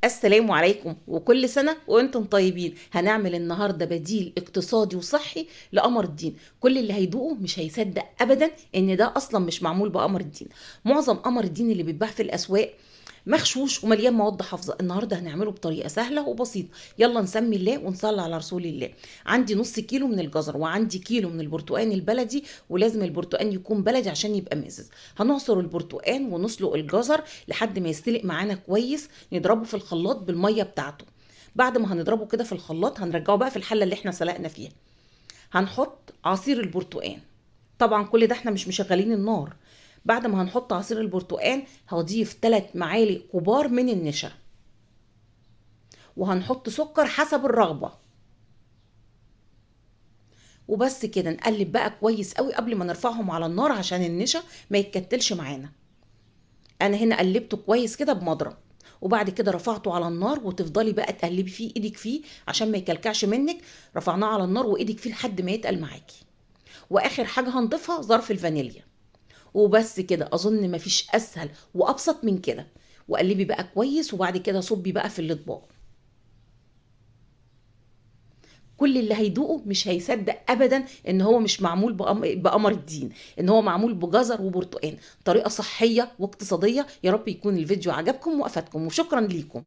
السلام عليكم وكل سنة وانتم طيبين. هنعمل النهاردة بديل اقتصادي وصحي لقمر الدين. كل اللي هيدوقه مش هيصدق ابدا ان ده اصلا مش معمول بقمر الدين. معظم قمر الدين اللي بيتباع في الاسواق مغشوش ومليان مواد حافظه. النهارده هنعمله بطريقة سهلة وبسيطة. يلا نسمي الله ونصلي على رسول الله. عندي نص كيلو من الجزر وعندي كيلو من البرتقان البلدي، ولازم البرتقان يكون بلدي عشان يبقى مزز. هنعصر البرتقان ونسلق الجزر لحد ما يستلق معانا كويس، نضربه في الخلاط بالمية بتاعته. بعد ما هنضربه كده في الخلاط هنرجعه بقى في الحلة اللي احنا سلقنا فيها. هنحط عصير البرتقان، طبعا كل ده احنا مش مشغلين النار. بعد ما هنحط عصير البرتقان هضيف 3 معالق كبار من النشا، وهنحط سكر حسب الرغبة. وبس كده نقلب بقى كويس قوي قبل ما نرفعهم على النار عشان النشا ما يتكتلش معانا. انا هنا قلبته كويس كده بمضرب، وبعد كده رفعته على النار، وتفضلي بقى تقلبي فيه ايدك فيه عشان ما يكلكعش منك. رفعناه على النار وايدك فيه لحد ما يتقل معاكي. واخر حاجة هنضيفها ظرف الفانيليا. وبس كده، اظن مفيش اسهل وابسط من كده. وقلبي بقى كويس، وبعد كده صبي بقى في الاطباق. كل اللي هيدوقه مش هيصدق ابدا ان هو مش معمول بقمر الدين، ان هو معمول بجزر وبرتقان. طريقه صحية واقتصادية. يا رب يكون الفيديو عجبكم وافادكم، وشكرا ليكم.